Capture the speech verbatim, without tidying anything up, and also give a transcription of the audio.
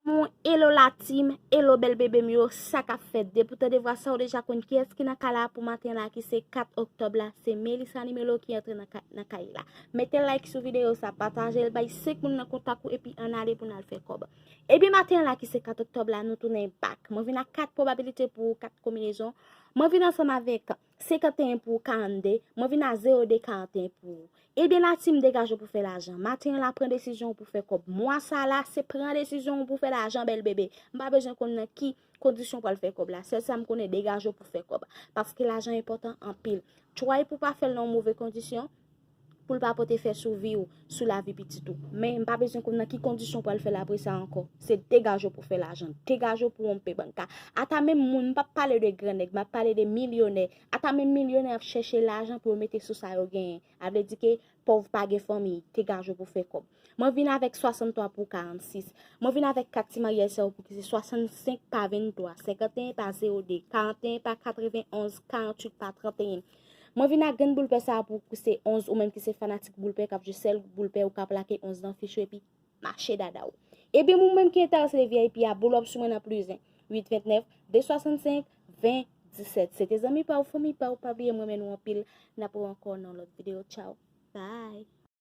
Hello la team, hello bèl bebe m yo, sa k ap fèt? Depi w tande vwa sa, ou deja konn kiyès ki nan kay la pou maten la, ki se kat oktòb la. Se Melissa Nimelo ki antre nan ka- nan kay la. Mete like sou videyo sa, pataje l, bay senk moun nan kontak ou, epi ann ale pou n al fè kòb. Ebyen maten la ki se kat oktòb la, nou tounen back. Mwen vin ak kat pwobabilite pou kat konbinezon. Mwen vin ansanm avèk senkanteyen pou karannde. Mwen vin a zewo de karanteyen pou ou. Ebyen la team, degaje w pou fè lajan. Maten an la, pran desizyon w pou fè kòb. Mwa sa la, se pran desizyon w pou fè lajan, bèl bebe. M pa bezwen konn nan ki kondisyon w pral fè kòb la. Sèl sa m konnen, degaje w pou fè kòb. Paske lajan enpòtan anpil. Try pou pa fè l nan yon move kondisyon, pou l pa pote fè sou vi w, sou lavi pitit ou. Men m pa bezwen konn nan ki kondisyon w pral fè l apre sa ankò. Se degaje w pou fè lajan. Degaje w pou wonpe bank la. Ata menm moun, m p ap pale de gran nèg, m ap pale de milyonè. Ata menm milyonè ap chèche lajan pou yo mete sou sa yo genyen. A vle di ke pòv pa gen fanmi, degaje w pou fè kòb. Mwen vin avèk swasanntwa pou karannsis. Mwen vin avèk kat ti maryaj sa yo pou ki se swasannsenk pa venntwa, senkanteyen pa zewo de, karanteyen pa katrevenonz, karannwit pa tranteyen. Mwen vin ak grenn boul pè sa a pou ki se onz, ou menm ki se fanatik boul pè k ap jwe sèl boul pè, ou ka plake onz nan fich ou epi mache dada w. Ebyen ou menm ki enterese de V I P a, boul w ap sou mwen nan plis en, uit ventnèf, de swasannsenk, ven disèt. Se te zanmi pa w, fanmi pa w, pa bliye m renmen nou anpil. N ap wè ankò nan lòt videyo. Tchao. Bye.